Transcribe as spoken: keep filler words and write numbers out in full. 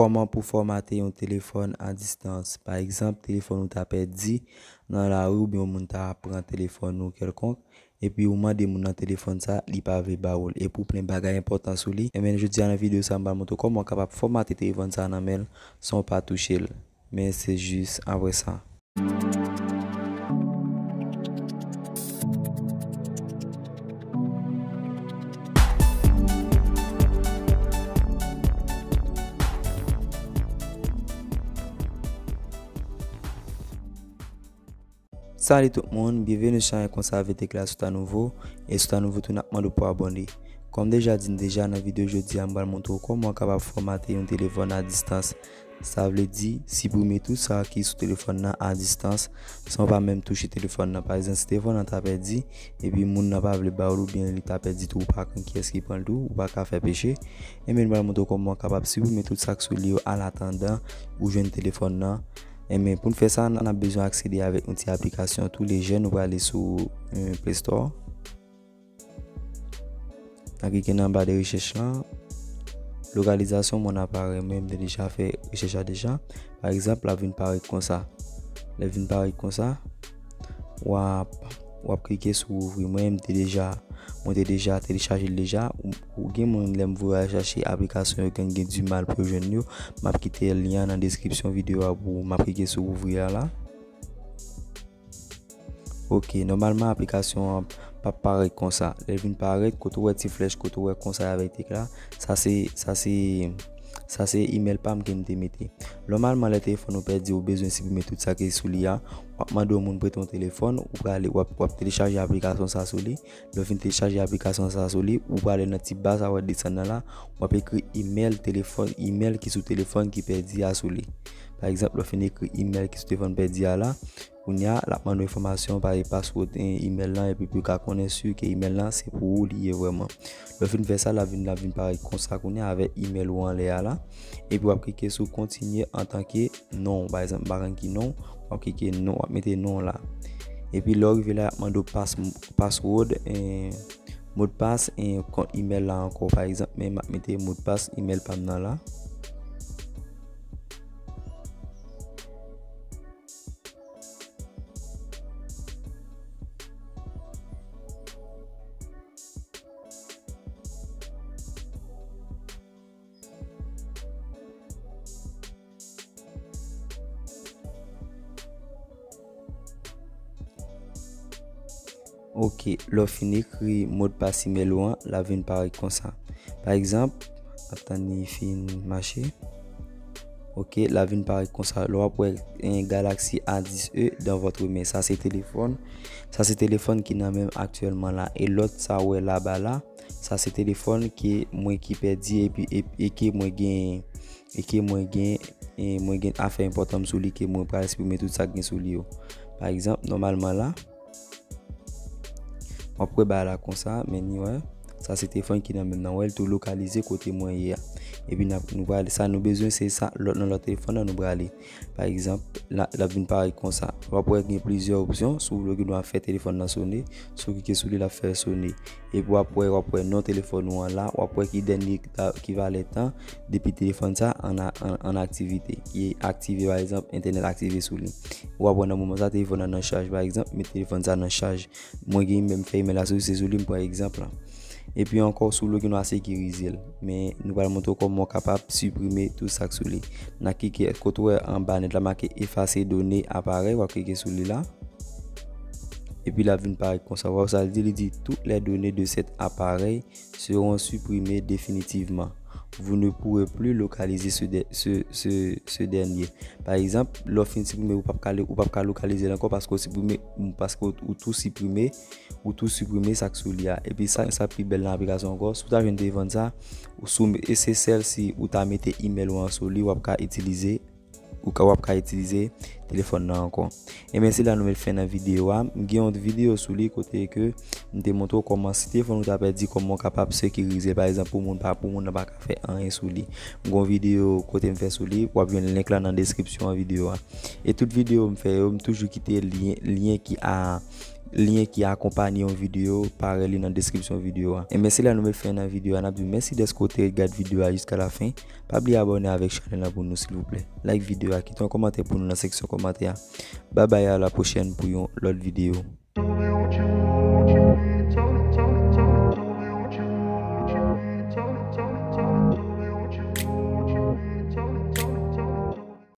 Kòman pou fòmate yon telefòn a distans? Pa egzanp, telefòn ou ta pèdi nan lari oubyen yon moun ta pran telefòn ou kèlkonk, epi ou mande moun nan telefòn sa, li pa vle ba ou l. Epi w plen bagay enpòtan sou li. Ebyen, jodi a nan videyo sa, m pral montre w kòman w kapab fòmate telefòn sa nan men l san w pa touche l. Men se jis apre sa. Salut tout moun, byenveni sou chanèl Konsa Avèk Tekla. Si w ta nouvo, e si w ta nouvo tou, n ap mande w pou abòne. Kòm deja di n deja, nan videyo jodi a, m pral montre w kòman w kapab fòmate yon telefòn a distans. Sa vle di, siprime tout sa ki sou telefòn nan a distans, san w pa menm touche telefòn nan. Pa egzanp, si telefòn nan ta pèdi, epi moun nan pa vle ba w l oubyen li ta pèdi tou, ou pa konn kiyès ki pran l tou, ou pa ka fè peche. Ebyen, m pral montre w kòman w kapab siprime tout sa k sou li yo, an atandan ou jwenn telefòn nan. Ebyen, pou n fè sa, n ap bezwen aksede avèk yon ti aplikasyon tou lejè. Nou prale sou, eh, Play Store. N a klike nan ba de rechèch lan. Lokalizasyon mon aparèy, mwen, m te deja fè rechèch la deja. Pa egzanp, l ap vin parèt konsa. Lè l vin parèt konsa, w ap, w ap klike sou ouvri. Mwen, m te deja, mwen te deja telechaje l deja. Ou, ou gen moun, lè m voye al chache aplikasyon yo, gen, gen dimal pou yo jwenn yo. M ap kite lyen an nan deskripsyon videyo a pou ou. M ap klike sou ouvri a la. Ok, nòmalman aplikasyon an p ap parèt konsa. Lè l vin parèt, kote w wè ti flèch, kote w wè Konsa Avèk Tekla, sa se, sa se, sa se email pa m ke m te mete. Nòmalman, lè telefòn ou pèdi, ou bezwen siprime tout sa ki sou li a, w ap mande yon moun prete yon telefòn, ou prale, w ap, w ap telechaje aplikasyon sa sou li. Lè w fin telechaje aplikasyon sa sou li, ou prale nan ti ba sa w wè desann nan la, w ap ekri email telefòn, email ki sou telefòn ki pèdi a sou li. Pa egzanp, lè w fin ekri email ki sou telefòn pèdi a la, kounye a, l ap mande w enfòmasyon, pa, password, eh, email lan, epi pou yo ka konnen si ke email lan se pou ou li ye vrèman. Lè w fin fè sa, l ap vin, l ap vin parèt konsa kounye a avèk email ou anlè a la. Epi w ap klike sou kontinye antanke non. Pa egzanp, m pa konn ki non, w ap klike non, w ap mete non la. Epi lè w rive la, y ap mande w pas-, password, eh, modpas, eh, kont email la ankò. Pa egzanp, men m ap mete modpas email pa m nan la. Ok, lè w fin ekri modpas email ou an, l ap vin parèt konsa. Pa egzanp, ap tann li fin mache. Ok, l ap vin parèt konsa. Lè w ap wè, eh, Galaxy A dix E dans votre main. Sa se telefòn. Sa se telefòn ki nan men m aktyèlman la. E lòt sa w wè laba la, sa se telefòn ke mwen ki pèdi epi, e, e ke mwen gen, e ke mwen gen, e mwen gen afè enpòtan m sou li ke mwen pral siprime tout sa k gen sou li yo. Pa egzanp, nòmalman la, w ap wè bagay la konsa, men ni wè. Sa se telefòn ki nan men m nan, wè l tou lokalize kote mwen ye a. Epi n ap, nou pral, sa nou bezwen se sa, lòt, nan lòt telefòn nan nou prale. Pa egzanp, la, l ap vin parèt konsa. W ap wè gen plizyè opsyon, si w vle ou gen dwa fè telefòn nan sone, si w klike sou li, l ap fè l sone. Epi w ap wè, w ap wè non telefòn ou an la, w ap wè ki dènye ki ta, ki valè tan depi telefòn sa an, an, an aktivite. Ki aktive, pa egzanp, entènèt aktive sou li. W ap wè nan moman sa, telefòn nan nan chaj, pa egzanp, met telefòn sa nan chaj. Mwen gen menm fè email la sou, se sou li m pran egzanp la. Epi ankò, si w vle ou gen dwa sekirize l. Men nou pral montre w kòman w kapab siprime tout sa k sou li. N a klike kote w wè anba nèt la make effacer données appareil, w ap klike sou li la. Epi l ap vin parèt konsa. W ap sa l di, li di, toutes les données de cet appareil seront supprimées définitivement. Vous ne pourrez plus localiser ce, de- ce, ce, ce dernier. Pa egzanp, lè w fin siprime, ou p ap ka, ou p ap ka lokalize l ankò paske w siprime, paske w, ou tou siprime, ou tou siprime sa k sou li a. Epi sa, sa pi bèl nan aplikasyon ankò, si w ta jwenn telefòn sa, ou sou, e se sèl si ou ta mete email ou an sou li, w ap ka itilize ou ka, w ap ka itilize telefòn nan ankò. Ebyen, se la nou met fen nan videyo a. M gen yon videyo sou li kote ke m te montre w kòman si telefòn ou ta pèdi, kòman w kapab sekirize l. Pa egzanp, pou moun pa, pou moun nan pa ka fè anyen sou li. M gen yon videyo kote m fè sou li, w ap jwenn link la nan deskripsyon videyo a. E tout videyo m fè yo, m toujou kite lyen, lyen ki a, lyen ki akonpanye yon videyo, parèy li nan deskripsyon videyo a. Enben, se la nou met fen nan videyo a. N ap di w mèsi dèske w te ret gad videyo a jiska lafen. Pa bliye abòne avèk chanèl la pou nou, silvouplè. Like videyo a, kite yon kòmantè pou nou nan seksyon kòmantè a. Babay, a la pwochèn pou yon lòt videyo.